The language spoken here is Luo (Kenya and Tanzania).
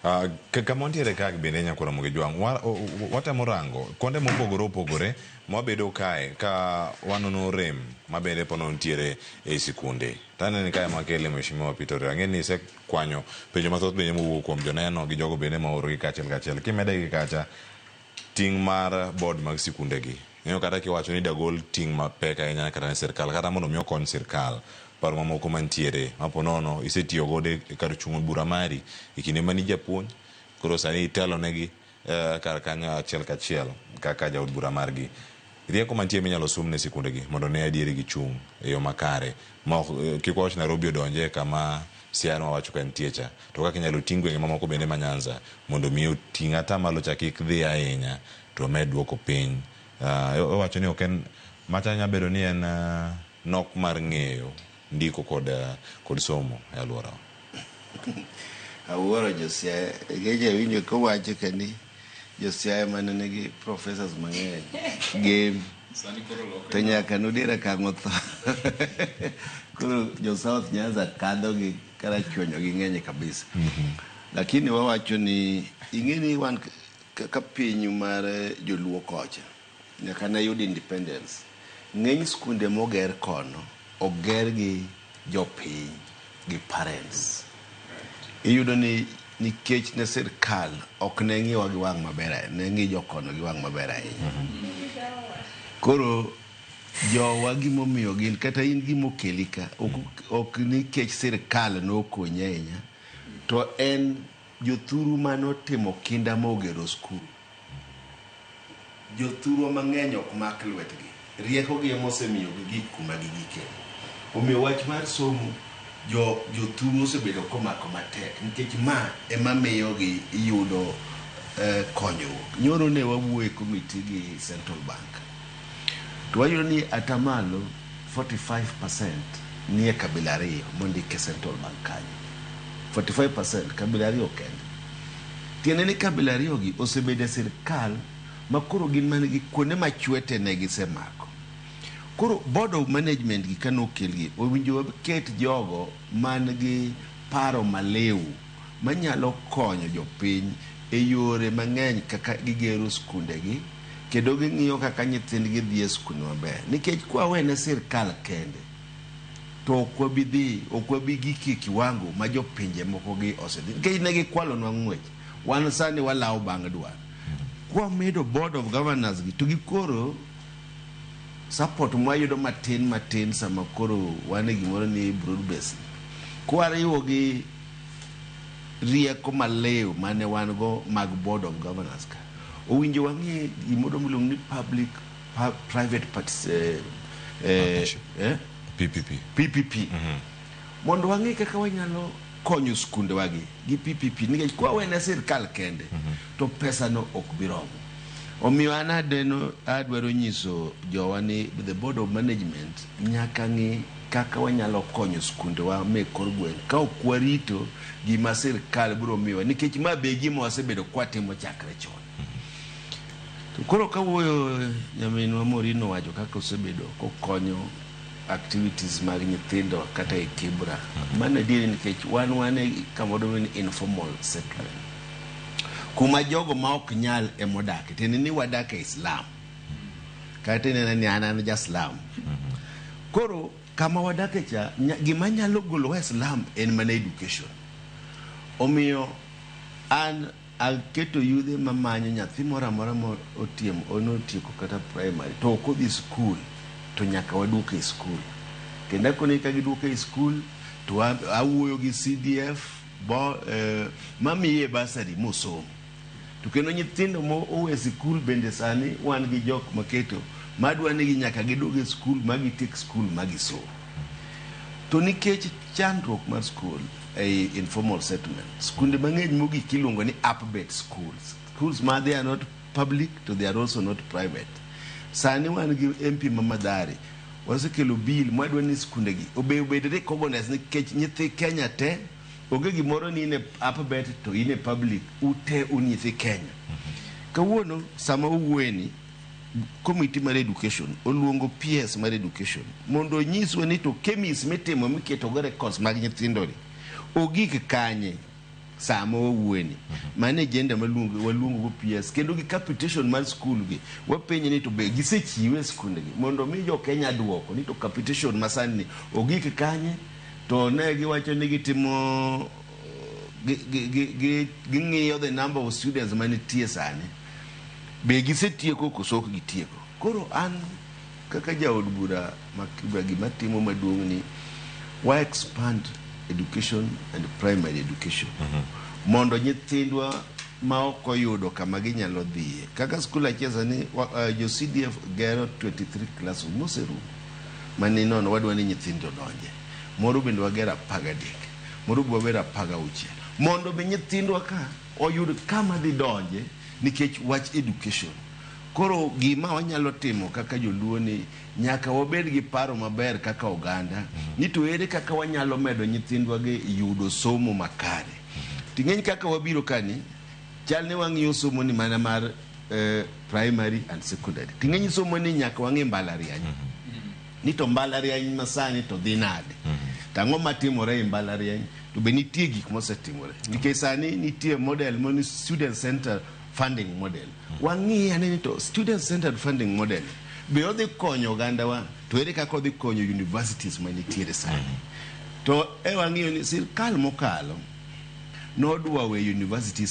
Kama wantiere ka bende Nyakwar Ramogi Jwang', watemo rango kuonde mopogore opogore mwabedo kae ka wanono rem mabende pono nitiere e sikunde. To aneno kae makele Mheshimiwa Peter Orio. Ang'e ni isekwanyo penjo mathoth bende mowuok kuom joneno gi jogo bende maorogi kaachiel kachiel. Kimede gi kacha, ting' mar board mag sikundegi. Ing'eyo kata kiwacho ni dagol ting' mapek ahinya kata ne sirkal kata mondo mi okony sirkal. Paro mamoko mantiere ma po nono isetiyo godo e kar chung'o bura mari e kinde mane ijapuonj, koro sani itelo negi kar kanyo achiel kachiel kaka jaod bura margi. Rieko mantie minyalo sum ne sikundegi mondo ne adieri gichung' e yo makare ma ok kik wawach Nairobi odonje kama Siaya nwawacho ka nitie cha to kaka inyalo ting' gwenge mamoko bende ma Nyanza mondo mi oting' atamalo cha kik dhi ahinya to omed duoko piny. Iwacho ni ok en macha nyalo bedo ni en nok mar ng'eyo ndiko kod somo e alworawa. Awuoro jo Siaya nikech awinjo kowacho ka ni jo Siaya mane nigi professors mang'eny gem to nyaka nodera kang' otho. Koro jo South Nyanza kadho gi karachuonyo gi ng'eny kabisa. Lakini wawacho ni ing'e ni wan ka piny mar joluo kocha nyaka ne yud independence ng'eny skunde moger kono oger gi jopiny gi parents. Iyudo ni nikech ne sirkal ok ne ng'iwa gi wang' maber ne ng'i jokono gi wang' maber ahinya. Koro jowa gimomiyo gin kata in gimokeli ka ok nikech sirkal nokonyi ahinya to en jothuru manotimo kinda mogero skul. Jothurwa mang'eny ok mak lwetgi. Rieko gi ema osemiyo gigik kuma gigike. Omiyo wach mar somo jo jothuru osebedo komako matek nikech ma ema miyo gi yudo konyruok. Nyoro ne wawuoyo e committee gi Central Bank. To wayudo ni atamalo 45% nie kabila ariyo mondik e Central Bank kanyo. 45% kabila ariyo kende. Tiende ni kabila ariyo gi osebedo e sirkal ma koro gin mana gi kuonde machwe te ne gisemako. Koro board of management gi kanokel gi, owinjo waket jogo man gi paro maliw manyalo konyo jopiny e yore mang'eny kaka gigero skunde gi kendo ging'iyo kaka nyithindgi dhi e skunde maber. Nikech kwawene sirkal kende to ok wabi dhi, ok wabi gik e kiwango ma jopinje moko gi osedhi. Nikech ne gikwalonwa ng'wech. Wan sani walawo bang' dwar. Kwamedo board of governors gi to gikoro support mwayudo matin matin sama koro wan e gimoro ni broad base. Kwariwo gi rieko maliw mane wan go mag board of governors ka, owinjo wang'i gimoro miluongo ni public private Partnership. PPP. PPP. Mondo wang'i kaka wanyalo konyo skundewa gi gi PPP nikech kwawene sirkal kende to pesa no ok bi romo. Omiyo an adeno adwaro nyiso jowa ni the board of management nyaka ng'i kaka wanyalo konyo skundewa me kor gweng' ka ok warito gima sirkal biro miyowa nikech ma be gima wasebedo kwatimo chakre chon. To koro kawuoyo nyaminwa Maureen owacho kaka osebedo kokonyo activities mag nyithindo kata e Kibra. Mano adieri nikech wan e kamoro ni informal settlement. Kuma jogo ma ok nyal emodake, tiende ni wadak e slum. Kata ineno ni an ja slum. Koro kama wadake cha, gima nyalo golowa e slum en mana education. Omiyo an aketo yudhe mamanyo nyathi moro amora ma otieko kata primary to ok odhi skul to nyaka waduoke e skul. Kendo akoni ka giduoke e skul to awuoyo gi CDF mamiye bursary mosom. To kendo nyithindo ma owe sikul bende sani wan gi jok maketo madwa ni nyaka gidog e skul ma gitiek skul ma gisom. To nikech chandruok mar skul ei informal settlement, skunde mang'eny mogik iluongo ni upbet schools. Schools ma they are not public to they are also not private. Sani wan gi MP ma Mathare, wasekelo bill mwadwa ni skunde gi obed recognized nikech nyithi Kenya te onge gimoro ni in e upbet to in e public, ute un nyithi Kenya. Kawuono sama owuoye ni committee mar education oluongo PS mar education mondo onyiswa ni to KEMIS mitimo miketo go records mag nyithindo ni ogik kanye. Sama wawuoyeni, mano agenda maluongo waluongo go PS kendo gi capitation mar skul gi wapenje ni to be gisechiwe e skunde gi mondo mi jo Kenya duoko ni to capitation masani ni ogik kanye to ne giwacho ni gitimo ging'iyo the number of students manitie sani be gisetieko koso ok gitieko. Koro an kaka jaod bura ma Kibra gima timo maduong' ni wa expand education and primary education mondo nyithindwa ma ok oyudo kama ginyalo dhiye kaka skul achiel sani jo CDF gero 23 classroom moserumo mani nono wadwa ni nyithindo odonje moro bende wagero 13 moro be wagero 16 mondo mi nyithindwa ka oyud kama dhi donje nikech wach education. Koro gima wanyalo timo kaka joluo ni nyaka wabed gi paro maber kaka oganda ni to ere kaka wanyalo medo nyithindwa gi yudo somo makare. Ting'eny kaka wabiro kani chal ni wang'iyo somo ni mana mar primary and secondary. Ting'eny somo ni nyaka wang'i mbalariany. Ni to mbalariany masani to dhi nade? To ang'o matimore e mbalariany? To be nitie gik mosetimore. Nikech sani nitie model moni student center funding model. Wang'i ane ni to student centered funding model be odhi konyo ogandawa to ere kaka odhi konyo universities manitiere sani. To e wang'iyo ni sirkal mokalo nodwa we universities.